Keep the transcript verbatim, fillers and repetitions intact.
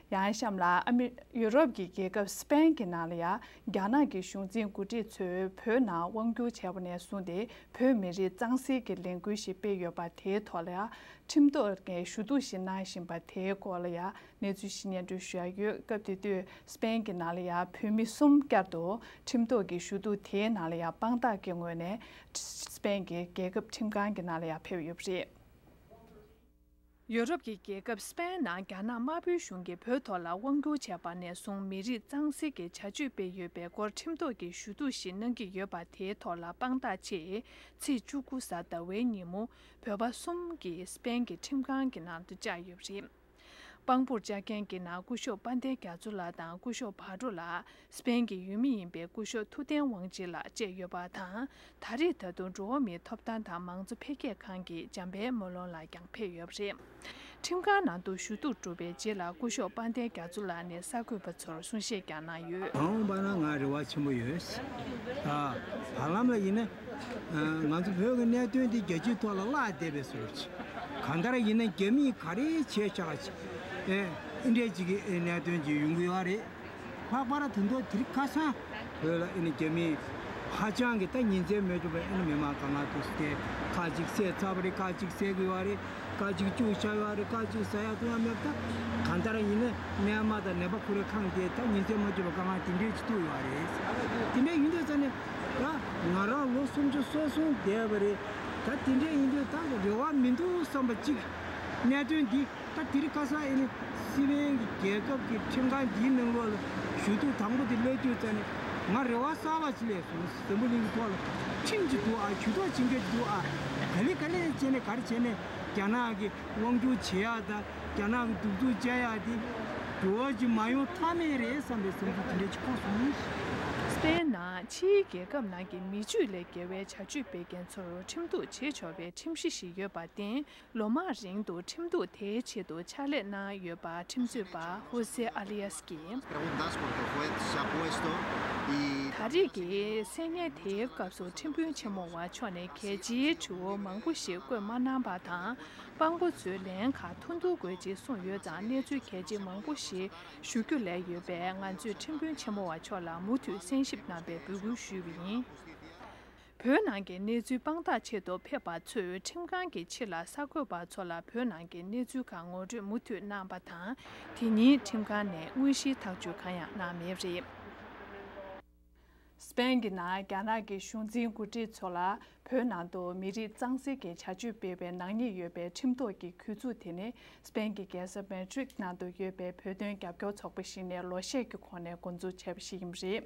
ཡང་གཤམ་ལ་ཨ་མི་ཡུ་རོབ་ཀྱི་རྒྱལ་ཁབ་སི་པེན་གྱི་ནང་ལ་ཡང་རྒྱ་ནག་གི་གཞུང་འཛིན་འགོ་ཁྲིད་ཚོས་བོད་ནང་དབང་བསྒྱུར་བྱས་པ་ནས་བཟུང་སྟེ་བོད་མི་རིགས་གཙང་སེལ་གྱི་ལས་འགུལ་ཞིག་སྤེལ་ཡོད་པ་དེའི་ཐོག་ལ་ཡང་ཁྲིམས་ཐོག་གི་ཞུ་གཏུག་ཞིག་གནང་བཞིན་པ་དེའི་སྐོར་ལ་ཡང་གནས་ཚུལ་ཞིག་སྙན་སྒྲོན་ཞུ་ཡ་ཡོད། སྐབས་དེ་དུས་སི་པེན་གྱི་ནང་ལ་ཡང་བོད་མི་གསུམ་བསྐྱར་དུ་ཁྲིམས་ཐོག་གི་ཞུ་གཏུག་དེའི་ནང་ལ་ཡང་དཔང་རྟགས་ཀྱི་ངོས་ནས་སི་པེན་གྱི་རྒྱལ་ཁབ་ཁྲིམས་ཁང་གི་ནང་ལ་ཡང་ཕེབས་ཡོད་པ་རེད། ཡོ་རོབ་ཀྱི་རྒྱལ་ཁབ་སི་པེན་ནང་རྒྱ་ནག་དམར་པོའི་གཞུང་གིས་བོད་ཐོག་ལ་དབང་བསྒྱུར་བྱས་པ་ནས་བཟུང་མི་རིགས་གཙང་སེལ་གྱི་བྱ་སྤྱོད་སྤེལ་ཡོད་པའི་སྐོར་ཁྲིམས་ཐོག་གི་ཞུ་གཏུག་ཞིག་གནང་གི་ཡོད་པ་དེའི་ཐོག་ལ་དཔང་རྟགས་ཆེད་ཚེས་བཅུ་དགུ་གཟའ་ཟླ་བའི་ཉིན་མོ་བོད་པ་གསུམ་གྱིས་སི་པེན་གྱི་ཁྲིམས་ཁང་གི་ནང་དུ་བཅར་ཡོད་པ་རེད། དཔང་པོར་བཅར་མཁན་གྱི་ནང་སྐུ་ཞབས་དཔལ་ལྡན་རྒྱ་མཚོ་ལགས་དང་སྐུ་ཞབས་བྷ་ཌོ་ལགས། སི་པེན་གྱི་ཡུལ་མི་ཡིན་པའི་སྐུ་ཞབས་ཐུབ་བསྟན་དབང་ཆེན་ལགས་བཅས་ཡོད་པ་དང་། ད་རེས་ད་དུང་འགྲོ་བ་མིའི་ཐོབ་ཐང་དང་མང་གཙོ་འཕེལ་རྒྱས་ཁང་གི་འཇམ་དཔལ་སྨོན་ལོ་ལགས་ཀྱང་ཕེབས་ཡོད་པ་རེད། ཁྲིམས་ཁང་ནང་དུ་ཞུ་གཏུག་གྲུབ་པའི་རྗེས་ལ་སྐུ་ཞབས་དཔལ་ལྡན་རྒྱ་མཚོ་ལགས་ནས་གསར་འགོད་པ་ཚོར་གསུང་བཤད་ཀྱང་གནང་ཡོད། མ་འོངས་པ་ན་ང་རེ་བ་ཆེན་པོ་ཡོད། ཨ། བར་ལམ་ལ་ཡིན་ན། ང་ཚོ་བོད་ཀྱི་གནད་དོན་འདི་རྒྱལ་སྤྱིའི་ཐོག་ལ་བརླག་བསྡད་པའི་བཟོ་འདྲ་ཅིག་གང་ལྟར་ཡིན་ན་རྒྱ་མིས་ག་རེ་བྱས་བཞག་ཅིག་ཨེ། འདི་འདྲའི་ཅིག་གི་གནད་དོན་ཅིག་ཡོང་གི་ཡོད་རེད། ལྷག་པར་ད་དུང་དེ་རིང་ཁ་སང་བོད་ལ་ཨེ་ནི་རྒྱ་མིས་ཧ་ཅང་གི་ད་ཉིན་མཚན་མེད་པར་ཨེ་ནི་མི་མང་གང་ག་དུ་དེ་ཁ་ཅིག་བསད་ཚར་བ་རེད། ཁ་ཅིག་བསད་ཀྱི་ཡོད་རེད། ཁ་ཅིག་བཅུག་བཞག་ཡོད་རེད། ཁ་ཅིག་ཟ་ཡག་འཐུང་ཡག་མེད་པ། ད་གང་ལྟར་ཡིན་ན་མེན་མ་དང་ནེ་པ་ཁུ་རེ་ཁང་དེ་ད་ཉིན་མཚན་མ་བརྗེད་པར་དཀའ་ངལ་དེ་འདྲའི་ཅིག་ཐུག་ཡོད་རེད། དེ་འདྲ་ཡིན་དུས་ཙང་ནས་ད་ང་རང་ལོ་སུམ་ཅུ་སོ་གསུམ་བསྡད་པ་རེད། ད་དེ་འདྲ་ཡིན་དུས་ད་རེ་བ་མི་འདུག་བསམ་པ་ཅིག་གནད་དོན་འདི་ད་དེ་རིང་ཁ་སང་ཨེ་ནི་སི་པེན་གྱི་རྒྱལ་ཁབ་ཀྱི་ཁྲིམས་ཁང་འདིའི་ནང་ལོགས་ལ་ཞུ་གཏུག་དང་པོ་དེ་སླེབས་དུས་ཙང་ནས་ང་རེ་བ་གསར་པ་ཅིག་སླེབས་སོང་། འཛམ་བུ་གླིང་གི་ཐོག་ལ་ཁྲིམས་ཅིག་འདུག་ཨ། ཇུས་གཏོགས་བྱེད་མཁན་ཅིག་འདུག་ཨ། ག་ལེ་ག་ལེ་བྱས་ནས་ག་རེ་བྱས་ནས་རྒྱ་ནག་གི་དབང་སྒྱུར་བྱེད་ཡག་དང་རྒྱ་ནག་གི་གདུག་རྩུབ་སྤྱད་ཡག་དེ་འགྲོ་བ་ཅིག་མ་ཡོང་ཐབས་མེད་རེད་བསམ་པའི་བསམ་ཚུལ་དེ་འདྲ་ཅིག་འཁོར་སོང་། སི་པེན་ནང་ཕྱིའི་རྒྱལ་ཁབ་ནང་གི་མི་སྤྱོད་ལས་བརྒལ་བའི་བྱ་སྤྱོད་སྤེལ་མཁན་ཚོར་ཁྲིམས་གཏུག་བྱེད་ཆོག་པའི་ཁྲིམས་གཞི་ཞིག་ཡོད་པར་བརྟེན། ལོ་མང་རིང་དུ་ཁྲིམས་གཏུག་དེའི་ཆེད་དུ་ཕྱག་ལས་གནང་ཡོད་པ་ཁྲིམས་རྩོད་པ་ཧོ་སེ་ཨ་ལི་ཡས་ཀྱིས། Preguntas porque fue, se ha puesto y ད་རེས་ཀྱི་གསན་ཉན་དེའི་སྐབས་སུ་ཁྲིམས་དཔོན་ཆེན་མོ་བ་མཆོག་ནས་གལ་ཆེའི་དྲི་བ་མང་པོ་ཞིག་བཀོད་མ་གནང་པ་དང་། དཔང་པོ་ཚོའི་ལན་ཁག་ཐུང་ཐུང་དགོས་ཅེས་གསུངས་ཡོད་ཙང་གནས་ཚུལ་གལ་ཆེ་མང་པོ་ཞིག་ཞུ་རྒྱུ་ལས་ཡོད་པས་ང་ཚོས་ཁྲིམས་དཔོན་ཆེན་མོ་བ་མཆོག་ལ་མུ་མཐུད་གསན་ཞིབ་གནང་པའི་འབོད་སྐུལ་ཞུས་པ་ཡིན། བོད་ནང་གི་གནས་ཚུལ་དཔང་རྟགས་ཆེད་དུ་ཕེབས་པ་ཚོས་ཁྲིམས་ཁང་གི་ཕྱི་ལ་གསར་འགོད་པ་ཚོ་ལ་བོད་ནང་གི་གནས་ཚུལ་ཁག་ངོ་སྤྲོད་མུ་མཐུད་གནང་པ་དང་། དེ་ཉིན་ཁྲིམས་ཁང་ནས་དངོས་གཞིའི་ཐག་གཅོད་གང་ཡང་གནང་མེད་པ་རེད། སི་པེན་གྱི་ནང་རྒྱ་ནག་གི་གཞུང་འཛིན་འགོ་ཁྲིད་ཚོ་ལ་བོད་ནང་དུ་མི་རིགས་གཙང་སེལ་གྱི་བྱ་སྤྱོད་སྤེལ་བའི་ནག་ཉེས་ཡོད་པའི་ཁྲིམས་ཐོག་གི་གུས་བཙུགས་དེ་ནི་སི་པེན་གྱི་རྒྱལ་ས་མེ་ཌྲིད་ནང་དུ་ཡོད་པའི་བོད་དོན་རྒྱབ་སྐྱོར་ཚོགས་པ་ཞིག་ནས་ལོ་ཤས་ཀྱི་གོང་ནས་འགོ་འཛུགས་བྱས་པ་ཞིག་ཡིན་པ་རེད།